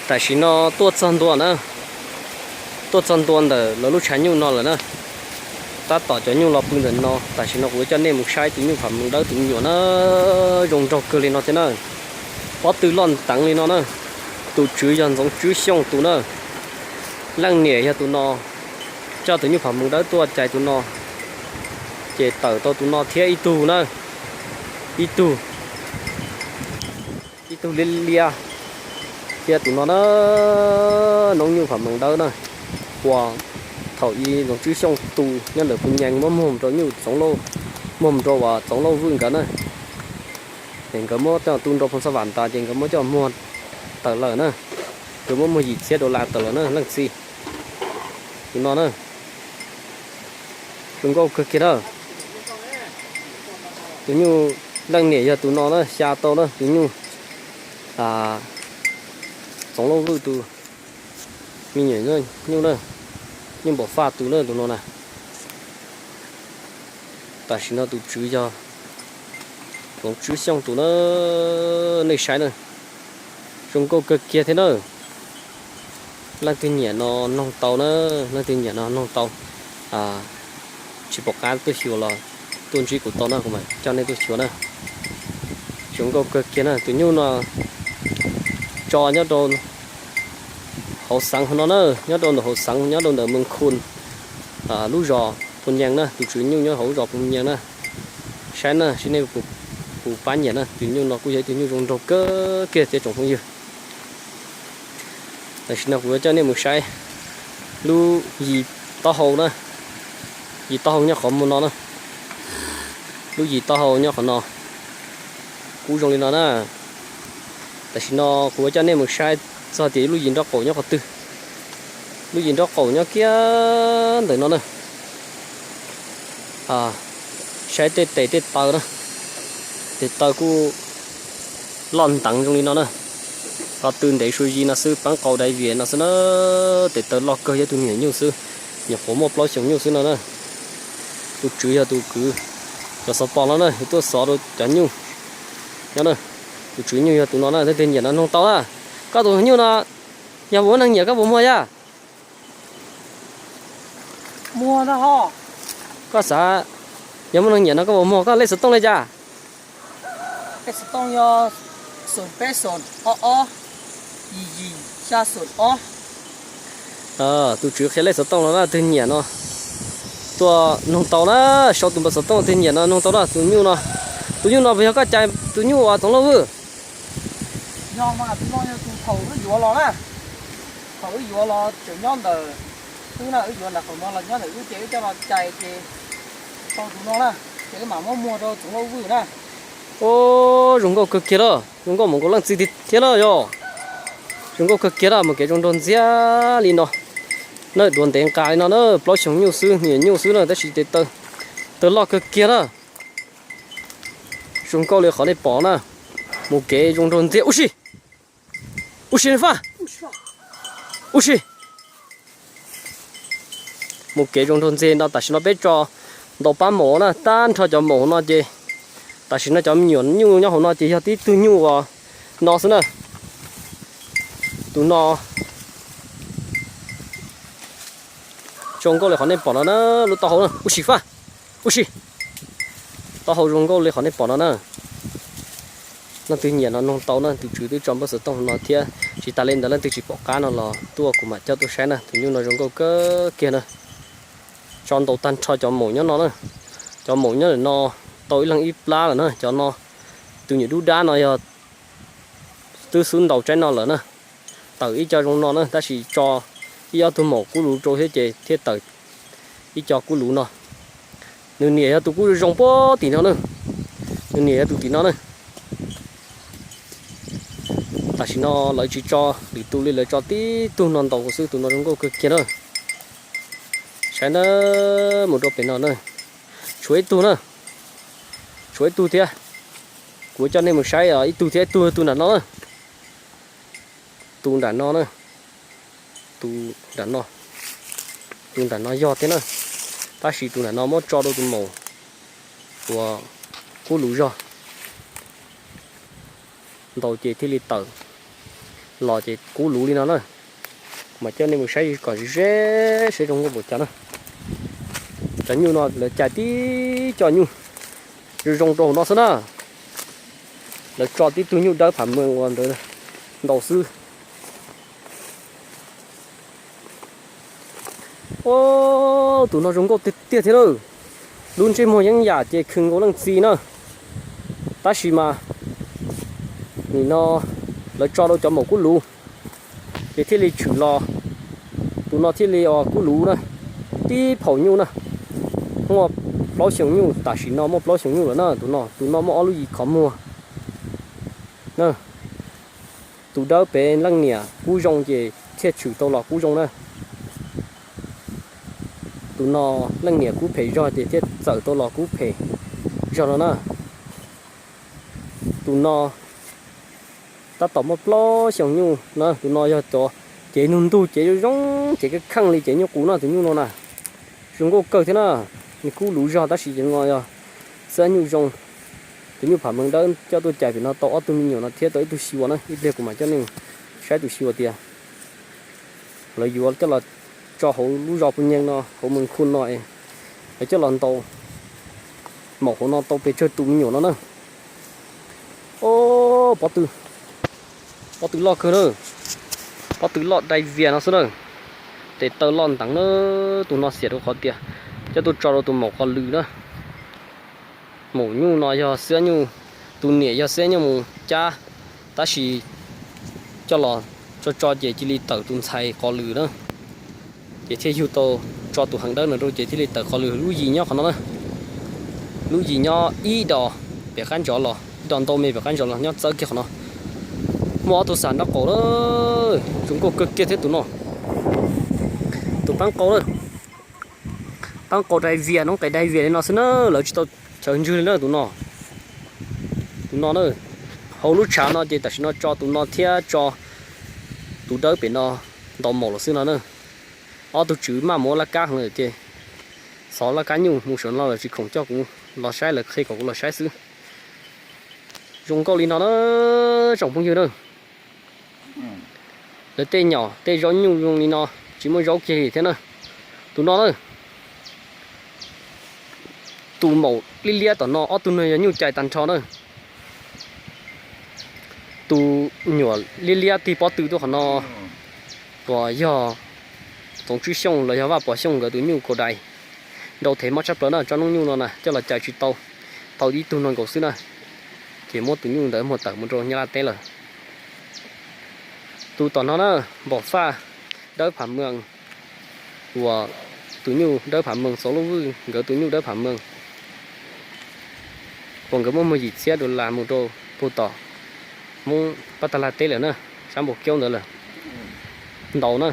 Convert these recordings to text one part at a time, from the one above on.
Tam sim no tuaj txog ntua na, tuaj txog ntua ntawm lawv lub tshav nyuj no lawm na. Tab tom cov nyuj los pw ntawm no, tam sim no kuv yuav coj nej mus saib tus nyuj pham mees dawb tus me nyuam na, zoo nraug kawg li no thiab na. Pob tw loj nteev li no na. Tus tswv yog Ntxoov Tswb Xyooj tus na. Leej niam yog tus no, coj tus nyuj pham mees dawb tuaj cais tus no, ces tawm tau tus no thiab ib tug na, ib tug, ib tug liab liab thiab tus no na, noob nyuj pham mees dawb na, uas thaum ub Ntxoov Tswb Xyooj tus nyob ntawm Phu Nyees muab muag rau nyuj Txoov Lauj, muag rau uas Txoov Lauj Vwj nkawd na. Es nkawd muab coj tu nrau Phoo Xab Vam tas ces nkawd muab coj muag tawm lawm na. Nkawd muab muag yim txhiab dollar tawm lawm na leej txiv. Tus no na, zoo nkauj kawg kiag na. Tus nyuj leej niam yog tus no na, xya tau na, tus nyuj Txoov Lauj Vwj tus me nyuam nyuj na, nyuj npaum faj tus na, tus no na. Tam sim no tus tswv yog Ntxoov Tswb Xyooj tus na, nej saib na, zoo nkauj kawg kiag thiab na. Leej twg nyiam no noog tau na, leej twg nyiam no noog tau, tsis pom qab tuaj xyuas los tuaj ntsib kuv tau na, kuv mam coj nej tuaj xyuas na. Zoo nkauj kawg kiag na, tus nyuj no tso nyob rau hauv xeev no na, nyob rau ntawm hauv xeev, nyob rau ntawm Mees Khu lub zos Phu Nyees na, tus tswv nyuj nyob hauv lub zos Phu Nyees na. Saib na, saib nej puas pab nyiam na, tus nyuj no kuj yog ib tug nyuj zoo nraug kawg kiag thiab tsoom phooj ywg. Tam sim no kuv yuav coj nej mus saib lub yis taub hau na, yis taub hau nyob qhov muag no na, lub yis taub hau nyob qhov no, kub zoo li no na. Tam sim no kuv yuav coj nej mus saib txog tias lub yis nraub qaum nyob qhov twg. Lub yis nraub qaum nyob kiag ntawm no na. Saib tej tes tej taw na, tes taw kuj loj nteev zoo li no na. Qhov tw ntev sua zis no xwb, peeb qau dai vias no xwb na. Tes taw loj kawg, yog tus niam nyuj xwb, nyuam qhuav muaj plaub xyoos nyuj xwb no na. Tus tswv yog tus kwv cov xov pos no na, tuaj xov rau cov nyuj nyob na. Tus tswv nyuj yog tus no na, leej twg nyiam no noog tau na. Koj tus nyuj no yog puas muaj neeg nyiam koj puas muag yaj? Koj xav, yog muaj neeg nyiam no koj puas muag, koj lej xov tooj li cas? Tus tswv qhia lej xov tooj no na, twg nyiam no tuaj noog tau na, sau tus npawb xov tooj twg nyiam no noog tau na, tus nyuj no. Tus nyuj no puas yog koj cais tus nyuj uas Txoov Lauj Vwj? Yog mas, tus no yog tus thaum wb yuav los na, thaum wb yuav los tseem nyob ntawm wb na, wb yuav ntawm qhov no los nyob ntawm wb ces wb coj los cais ces tau tus no na, ces wb mam muab muag rau Txoov Lauj Vwj na. Ub, zoo nkauj kawg kiag lawm, zoo nkauj mus nkaus leej txiv thiab lawm yog. Zoo nkauj kawg kiag lawm, mus kev zoo nraug ntxiag li no. Na, duav ntev nqa li no na, plaub xyoos nyuj xwb, niam nyuj xwb na, tab sis tes taw, taw loj kawg kiag na. Zoo nkauj li qhov nej pom na, mus kev zoo nraug ntxiag. Ub si, ub si faj, ub si. Mus kev zoo nraug ntxiag no, tam sim no peb tso ntaus pab maum na, tag nrho cov maum no ces tam sim no cov me nyuam nyuj nyob hauv no ces yog tib tug nyuj uas no xwb na. Tus no zoo nkauj li qhov nej pom no na, lub taub hau na, ub si faj, ub si. Taub hau zoo nkauj li qhov nej pom no na. Leej twg nyiam no noog tau na, tus tswv twb tso npawb xov tooj no thiab. Tsis tas li ntawd leej twg tsis pom qab no los tuaj kuv mam coj tuaj saib na, tus nyuj no zoo nkauj kawg kiag na. Tso ntaus tag nrho cov maum nyob no na. Cov maum nyob ntawm no tau ib leeg ib plab lawm na, cov no tus nyuam dub dab no yog twb xub ntaus tsaib no lawm na. Tawm ib co zoo no na, tab sis tso ib ob tug maum kub luv rau thiab ces thiaj tawm ib co kub luv no. Nws niam yog tus kub zoo puag tim no na. Nws niam yog tus tim no na. Tam sim no lawv tsis tso lwm tus li, lawv tso tib tug no ntaus xwb, tus no zoo nkauj kawg kiag na. Saib na, mus rau pem no na. Tshuav ib tug na. Tshuav ib tug thiab. Kuv coj nej mus saib ib tug thiab, ib tug, tus nram no na. Tus nram no na. Tus nram no, tus nram no yog thiab na. Tab sis tus nram no muab tso rau tus maum uas kub luv zog ntaus ces thiaj li tawm. los ces kub luv li no na. Mas coj nej mus saib kom ze saib zoo nkauj npaum cas na. Cov nyuj no lawv cais tib co nyuj zoo zoo rau hauv no xwb na. Lawv tso tib tug nyuj dawb pham mees ua ntawd ntau xwb. Tus no zoo nkauj tiag tiag thiab lawm. Lub ntsej muag yeeb yam ces khw nkaus leej txiv na. Tab sis mas nim no lawv tso rau cov maum kub luv, ces thiaj li tshwm los. Tus no thiaj li kub luv na, tib phaum nyuj na. Muaj plaub xyoos nyuj, tam sim no muaj plaub xyoos nyuj lawm na. Tus no, tus no muaj ob lub yim qhov muag na. Tus dawb pem leej niam kub zoo ces thiaj tshwm tau los kub zoo na. Tus no leej niam kub phem zog ces thiaj txawm tau los kub phem zog no na. Tus no tab tom muaj plaub xyoos nyuj na. Tus no yog cov cev nug ntug, cev zoo zoo, cev kheej kheej li cev nyuj qus no. Tus nyuj no na zoo nkauj kawg thiab na. Nws kub luv zog tab sis cov no yog xab nyuj zoo. Tus nyuj pham mees dawb coj tuaj cais pem no tau ob tug me nyuam no thiab tau ib tug xyuas na. Ib pliag kuv mam coj nej saib tus xyuas tias lawv yuav coj los tso hauv lub zos Pus Nyeeg no, hauv Mees Khu no, lawv coj los ntaus maum hauv no tau pes tsawg tus me nyuam no na. Ob, pob tw loj kawg na. Pob tw loj dai vias no xwb na. Tes taw loj nteev na. Tus no xiam rau qhov tias coj tuaj tso rau tus maum qos lws na. Maum nyuj no yog xab nyuj, tus niam yog xab nyuj mus cab, tab sis coj los tso tso ces cia li tawm tus ntxhais qos lws na. Ces thiaj yug tau, tso tus heev dawb no rau ces thiaj li tawm qos lws. Lub yim nyob qhov no na. Lub yim nyob ib dos pem qab ntsov los, ib dos ntau me pem qab ntsov los nyob txawb kiag qhov no. Muaj ob tug xam nraub qaum lawm, zoo nkauj kawg kiag thiab tus no. Tus paab qau, paab qau dai vias, noob qes dai vias li no xwb na, lawv tsis tau chaw ntswg li na tus no. Tus no na, hauv lub tshav no ces tam sim no tso tus no thiab tso tus dawb pem no ntaus maum lawm xwb no na. Ob tug tswv maj mus ua laj kab heev lawm ces xov laj kab nyuj mus saum no lawm tsis khoom coj kuv los saib, lawv qhia kom kuv los saib xwb. Zoo nkauj li no na, tsoom phooj ywg na. Lawv tej nyom tej zaub nyuj zoo li no, tsis muaj zaub kiag li thiab na. Tus no na, tus maum liab liab tom no, ob tug no yog nyuj cais tag nrho na. Tus nyuam liab liab tig pob tw tuaj qhov no uas yog Txoov Tswb Xyooj los yog Vaj Pov Xyooj nkawd tus nyuj kaus dais. Nrau thev mob tshaj plaws na, tsob noob nyuj no na coj los cais tsis tau, tau ib tug no nkaus xwb na, ces muab tus nyuj ntawd muag tawm mus rau Nyab Laj teb lawm. Tus tom no na, Npom Faj Dawb Pham Mees, uas tus nyuj Dawb Pham Mees, Xauv Lub Vwj nkawd tus nyuj Dawb Pham Mees, uas nkawd muab muag yim txhiab dollar mus rau puag tom Hmoob Pab Tag Laj teb lawm na, sab npau kiaub ntawd lawm. Ntaus na,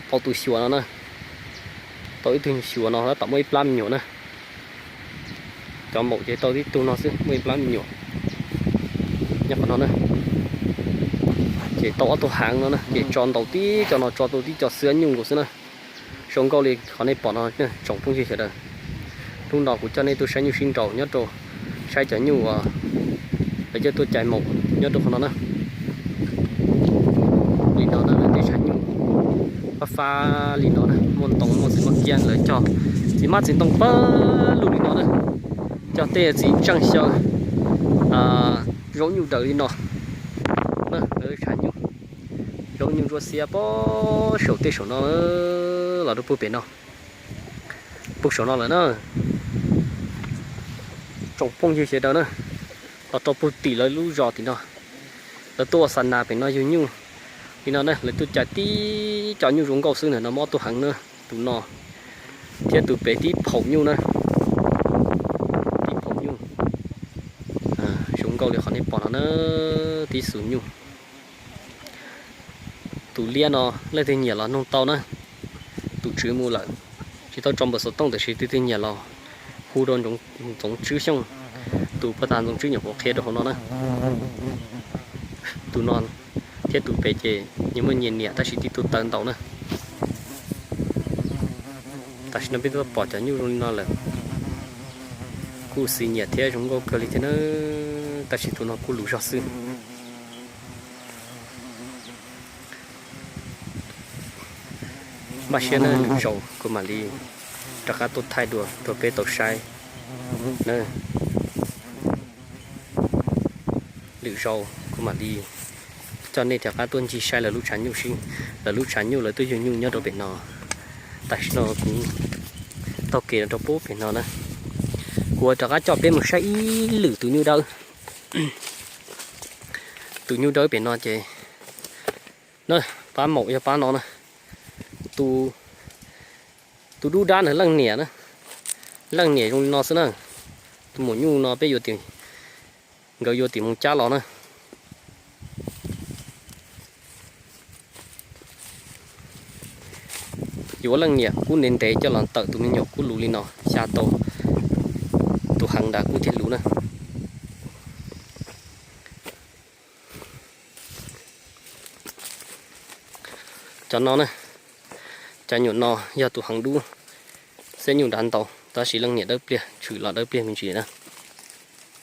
tau tus xyuas no na, tau ib tug xyuas no tab tom muaj ib plab me nyuam na. Cov maum ces tau tib tug no xwb, muaj ib plab me nyuam nyob qhov no na. Ces tau ob tug heev no na, ces tso ntaus tib co no, tso tau tib co xwb nyuj nkaus xwb na. Zoo nkauj li qhov nej pom no tsoom phooj ywg sawv daws. Hnub no kuv coj nej tuaj saib nyuj sib nraus nyob rau, saib cov nyuj uas lawv coj tuaj cais maum nyob rau qhov no na. Li no na, lawv tej tshav nyuj fab fab li no na, muaj ntoo muaj txiv mab kiab, lawv cog txiv mab txiv ntoo pawg lug li no na, cog tej txiv ntseej xyaw zaub nyuj daws li no na. Lawv tshav nyuj, zaub nyuj ntsuab xiab pog saum tej saum no los rau puag pem no, puag saum no lawm na. Tsoom phooj ywg sawv daws na, los rau puag tim lawv lub zos tim no, lawv tuaj ua xa nas pem no yug nyuj li no na. Lawv tuaj cais tib co nyuj zoo nkauj xwb na, no muaj ob tug heev na, tus no thiab tus pem tib phaum nyuj na, tib phaum nyuj. Zoo nkauj li qhov nej pom no na, tib xus nyuj. Tus liab no leej twg nyiam los noog tau na, tus tswv mus lawm, tsis tau tso npawb xov tooj, tiam sis tus twg nyiam los hu rau Ntxoov Tswb Xyooj, tus pog tas Ntxoov Tswb nyuam qhuav qhia rau hauv no na. Tus no thiab tus pem ces nyias muaj nyias niam tab sis tib tug taw ntaus na. Tam sim no peb twb pom cov nyuj zoo li no lawm, kuj xis nyiam thiab zoo nkauj kawg li thiab na, tab sis tus no kuj luv zog xwb. Npaj siab na, lwm zaus kuv mam li rov qab tuaj thaij dua rau peb tau saib na. Lwm zaus kuv mam li coj nej rov qab tuaj ncig saib lawv lub tshav nyuj sib, lawv lub tshav nyuj lawv twb yug nyuj nyob rau pem no. Tam sim no kuv taug kev rau pem no na, kuv rov qab coj peb mus saib ib lwm tus nyuj dawb. Tus nyuj dawb pem no ces na, pab maum yog pab no na. Tus dub dab ntawd leej niam na, leej niam zoo li no xwb na. Tus maum nyuj no peb yuav tim, nkawd yuav tim mus cab los na. Yuav leej niam kub ntev ntev coj los tawm tus me nyuam kub lus li no xya tau tus heev nrad kub thiaj lus na. Cov no na, cov nyuam no yog tus heev dub, xeb nyuj dav ntau tab sis leej niam dawb pliag, tshwm los dawb pliag me ntsis na.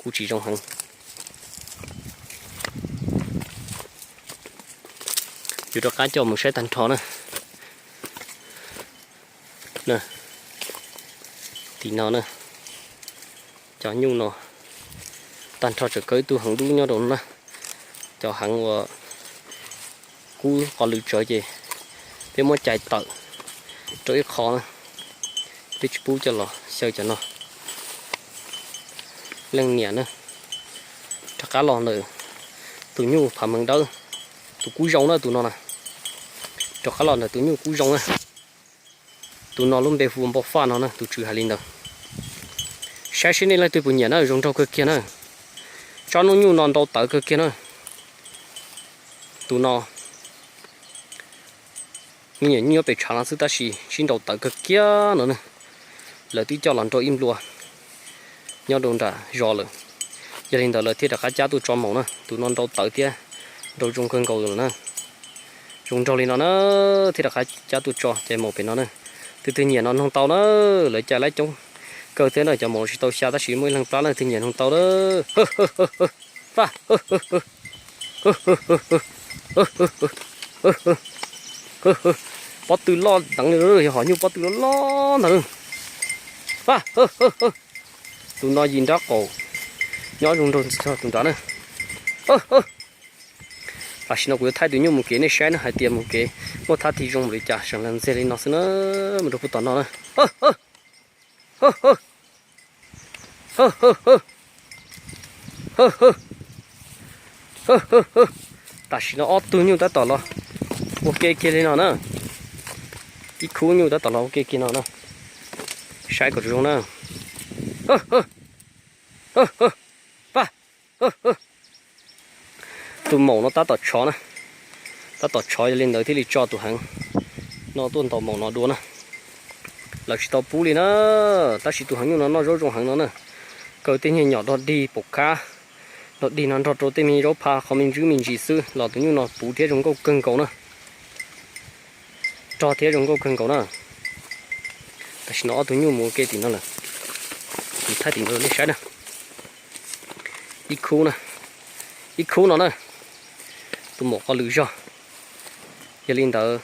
Kuj tsis zoo heev. Yuav rov qab coj mus saib tag nrho na. Tim no na, cov nyuj no tag nrho tseem kaw ib tug heev dub nyob rau no na. Cov heev uas kub qos lwm tsawv ces peb muab cais tawm rau ib qho na, peb tsis pub coj los xyaw cov no. Leej niam na, rov qab los ntawm tus nyuj phav mees dawb, tus kub zoo na tus no na, rov qab los ntawm tus nyuj kub zoo na. Tus no lub npe hu ua Npauj Faj no na, tus tswv hais li ntawd. Saib seb nej leej twg puas nyiam na, zoo nraug kawg kiag na. Tsob hnub nyuj no nrau tawv kawg kiag na. Tus no me nyuam nyuj nyob pem tshav no xwb tab sis sib nrau tawv kawg kiag no na. Lawv twb coj los nrau ib nplua nyob rau nram zos lawm, yog li ntawd lawv thiaj rov qab cab tuaj tso maum na. Tus no nrau tawv thiab nrau zoo kawg nkaus lawm na. Zoo nraug li no na, thiaj rov qab cab tuaj tso cais maum pem no na. Tus twg nyiam no noog tau na, lawv cais laib coob kawg thiab na, cov maum tsis tau xya tab sis muaj ib leeg plab na, twg nyiam noog tau na. Pob tw loj deev li, yog hom nyuj pob tw loj loj ntag. Tus no yim nrab qaum nyob zoo nraug txog tus nrad na. Tam sim no kuv yuav thaij tus nyuj mus kev nej saib na, hais tias mus kev muaj thab thi zoo npaum li cas, seem los ntxiag li no xwb na, mus rau puag tom no na. Tam sim no ob tug nyuj tab tom los ua ke kiag li no na, ib khub nyuj tab tom los ua ke kiag no na, saib kom zoo na. Pab, tus maum no tab tom tshov na, tab tom tshov yog li ntawd thiaj li tso tus heev no tuaj ntaus maum no dua na. Lawv tsis tau pub li na, tab sis tus heev nyuj no noj zaub zoo heev no na, kaw tej niag nyom dog dig pom khab, dog dig no nrog rau tej me zaub pha qhov me ntsis me ntsis xwb los tus nyuj no puv thiab zoo nkauj kawg nkaus na. Rog thiab zoo nkauj kawg nkaus na. Tam sim no ob tug nyuj mus ua ke tim no lawm, kuv thaij tim no rau nej saib na. Ib khub na, ib khub no na, tus maum qos lwm zog, yog li ntawd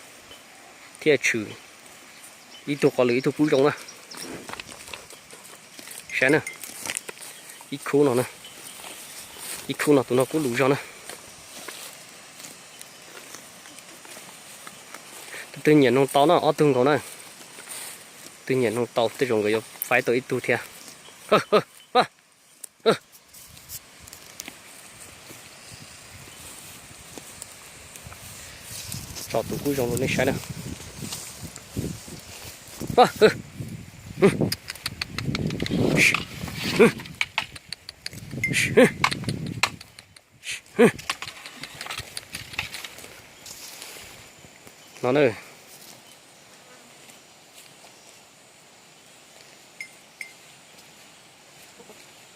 thiaj tshwm ib tug qos lwm ib tug kub zoo na. Saib na, ib khub no na, ib khub no tus no kub lwm zog na. Tus twg nyiam noog tau na, ob tug nkaus na, twg nyiam noog tau tej zaum nkawd yuav faib tau ib tug thiab. Tso tus kub zoo rau nej saib na. No na,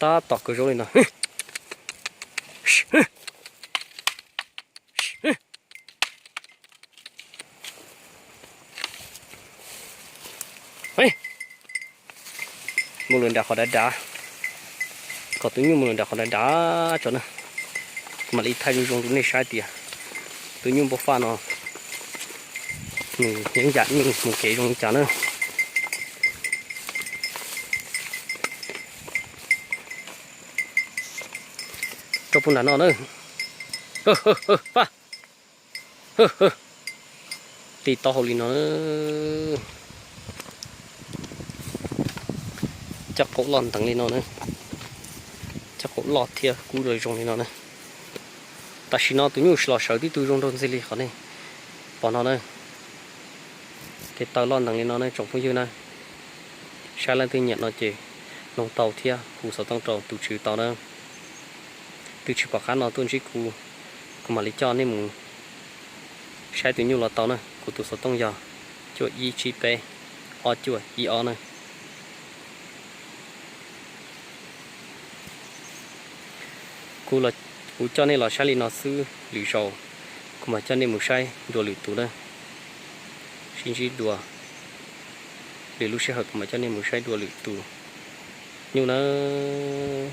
tab tom kawg zoo li no. Mus lawm nram qhov dav dav, kom tus nyuj mus lawm nram qhov dav dav tso na, mam li thaij zoo zoo rau nej saib tias tus nyuj npau faj no Nws yeej yam nej mus kev zoo li cas na. Rau puag nram no na. Pab, ti taub hau li no na. Caj qaum loj nteev li no na. Caj qaum loj thiab kub zoo li no na. Tam sim no tus nyuj los sawv tib tug zoo nraug ntxiag li qhov nej pom no na. Tes taw loj nteev li no na tsoom phooj ywg na. Saib leej twg nyiam no ces mloog tau thiab hu xov tooj rau tus tswv tau na. Twb tsis pom qab no tuaj ntsib kuv, kuv mam li coj nej mus saib tus nyuj los tau na. Kuv tus xov tooj yog cuaj ib tsib peb ob cuaj ib ob na. Kuv, kuv coj nej los saib li no xwb, lwm zaus kuv mam coj nej mus saib dua lwm tus na. Sib ntsib dua lwm lub sij hawm kuv mam coj nej mus saib dua lwm tus nyuj nawb.